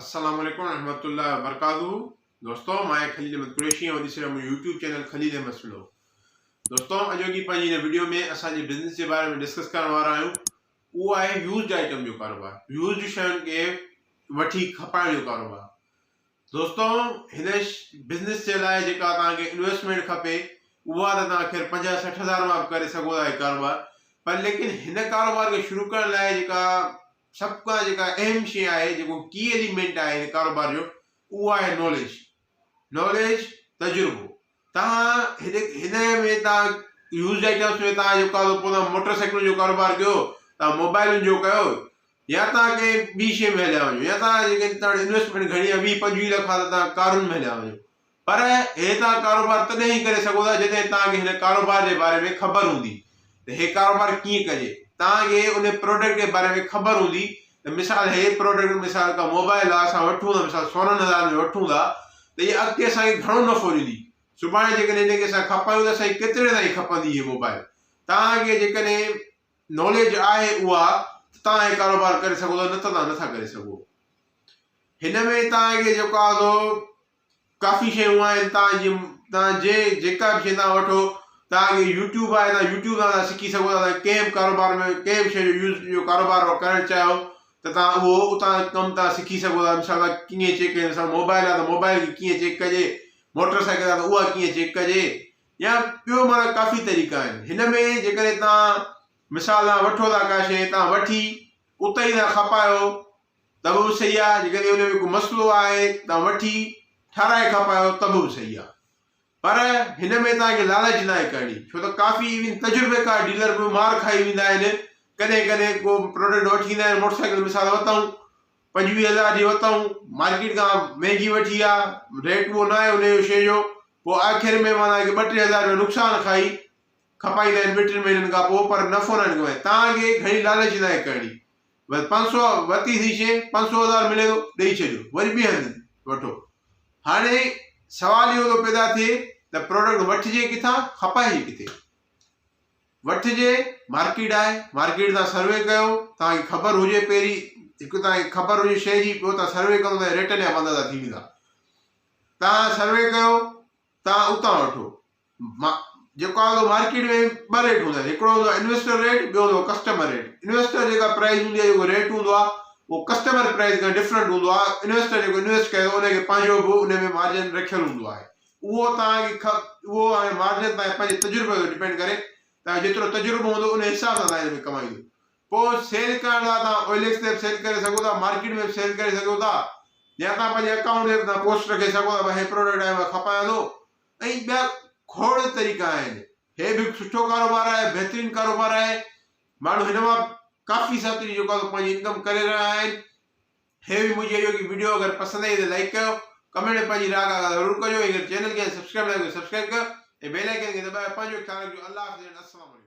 السلام عليڪم ورحمة الله وبرڪاته دوستو مان آهيان خليل احمد قريشي ۽ ڏسي رهيا منهنجو يوٽيوب چينل خليل احمد سلو دوستو اڄوڪي پنهنجي هن وڊيو ۾ اسان جي بزنس جي باري ۾ ڊسڪس ڪرڻ وارا آهيون اهو آهي يوزڊ آئٽم جو ڪاروبار يوزڊ شين کي وٺي کپائڻ جو ڪاروبار دوستو هن بزنس جي لاء جيڪا توهان کي انويسٽمينٽ کپي اها ته توهان خير 50 60 هزار مان به ڪري سگهو ٿا هي ڪاروبار پر ليڪن هن ڪاروبار کي شروع ڪرڻ لاء جيڪا سڀ کان جيڪا اهم شيء آهي جيڪو ڪي ايليمينٽ آهي هن ڪاروبار جو اهو آهي ناليج ناليج تجربو توهان هن هن ۾ توهان يوزڊ آئٽمس ۾ توهان جيڪو آهي پوء توهان موٽر سائيڪلن جو ڪاروبار ڪيو توهان موبائلن جو ڪيو يا توهان ڪنهن ٻي شيء ۾ هليا وڃو يا توهان جيڪڏهن توهان وٽ انويسٽمينٽ گهڻي آهي ويهه پنجويهه لک آهي ته توهان ڪارن ۾ هليا وڃو پر هي توهان ڪاروبار تڏهن ئي ڪري سگهو ٿا جڏهن توهان کي هن ڪاروبار جي باري ۾ خبر هوندي ته هي ڪاروبار ڪيئن ڪجي. توهان کي ان پروڊڪٽ جي باري ۾ خبر هوندي ته مثال هي پروڊڪٽ مثال ڪا موبائل آهي اسان وٺون ٿا مثال سورهن هزار ۾ وٺون ٿا ته هي اڳتي اسان کي گهڻو نفعو ڏيندي. سڀاڻي جيڪڏهن هن کي اسان کپايون ته اسان کي ڪيتري تائين کپندي هي موبائل. توهان کي جيڪڏهن ناليج آهي اها ته توهان هي ڪاروبار ڪري سگهو ٿا نه ته توهان نٿا ڪري سگهو. هن ۾ توهان کي جيڪو آهي سو ڪافي شيون آهن تان جي تان جي جيڪا به شي تان وٺو تان کي يوٽيوب آهي تان يوٽيوب تان تان سکي سگهو ٿا تان ڪنهن به ڪاروبار ۾ ڪنهن به شي جو يوز جو ڪاروبار ڪرڻ چاهيو ته تان اهو اتان ڪم تان سکي سگهو ٿا مثال تان ڪيئن چيڪ ڪجي مثال موبائل آهي ته موبائل کي ڪيئن چيڪ ڪجي موٽر سائيڪل آهي ته اها ڪيئن چيڪ ڪجي يا ٻيو معنيٰ ڪافي طريقا آهن هن ۾ جيڪڏهن تان مثال تان وٺو ٿا ڪا شي تان وٺي اتي ئي تان کپايو ته به صحيح آ، جيڪڏهن ان ۾ ڪو مسئلو آهي ته وٺي ٺهرائي کپايو ته به صحيح آ. پر هن ۾ توهان کي لالچ ناهي ڪرڻي، ڇو ته ڪافي ايون تجربيڪار ڊيلر به مار کائي ويندا آهن، ڪڏهن ڪڏهن ڪو پروڊڪٽ وٺي ايندا آهن، موٽر سائيڪل مثال ورتائون 25 هزار جي ورتائون، مارڪيٽ کان مهنگي وٺي آ، ريٽ اهو ناهي ان جو شيء جو، پوء آخر ۾ معنيٰ ٻه ٽي هزار رپيا نقصان کائي کپائيندا آهن ٻه ٽن مهينن کان پوء پر نفعو ناهن ڪمائيندا، توهان کي گهڻي لالچ ناهي ڪرڻي. بس 500 ورتي سي شي 500 هزار ملي ٿو ڏئي ڇڏيو وري ٻئي هنڌ وٺو هاڻي سوال اهو ٿو پيدا ٿئي ته پروڊڪٽ وٺجي ڪٿان کپائجي ڪٿي وٺجي مارڪيٽ آهي مارڪيٽ تان سروي ڪيو توهان کي خبر هجي پهرين هڪ توهان کي خبر هجي شي جي ٻيو توهان سروي ڪندو ته ريٽن جا بندا ٿي ويندا توهان سروي ڪيو توهان اتان وٺو جيڪو آهي سو مارڪيٽ ۾ ٻه ريٽ هوندا آهن هڪڙو هوندو آهي انويسٽر ريٽ ٻيو هوندو آهي ڪسٽمر ريٽ انويسٽر جيڪا پرائز هوندي آهي جيڪو ريٽ هوندو آهي اهو ڪسٽمر پرائز کان ڊفرنٽ هوندو آهي انويسٽر جيڪو انويسٽ ڪري ٿو ان کي پنهنجو به ان ۾ مارجن رکيل هوندو آهي اهو توهان کي اهو هاڻي مارجن توهان پنهنجي تجربي تي ڊپينڊ ڪري توهان جيترو تجربو هوندو ان حساب سان توهان ان ۾ ڪمائيندو پوء سيل ڪرڻ لاء توهان او ايل ايڪس تي به سيل ڪري سگهو ٿا مارڪيٽ ۾ به سيل ڪري سگهو ٿا يا توهان پنهنجي اڪائونٽ تي به توهان پوسٽ رکي سگهو ٿا ڀائي هي پروڊڪٽ آهي مان کپايان ٿو ۽ ٻيا کوڙ طريقا آهن. هي به هڪ سٺو ڪاروبار آهي، بهترين ڪاروبار آهي. ماڻهو هن مان ڪافي ساتري جيڪو آهي سو پنهنجي انڪم ڪري رهيا آهن. هي هئي منهنجي اڄوڪي وڊيو اگر پسند آئي ته لائيڪ ڪيو، ڪمينٽ ۾ پنهنجي راء کان ضرور ڪجو ۽ اگر چينل کي اڃا سبسڪرائب ناهي ڪيو سبسڪرائب ڪيو ۽ بيل آئيڪن کي دٻايو. پنهنجو خيال رکجو. الله حافظ اينڊ السلام عليڪم.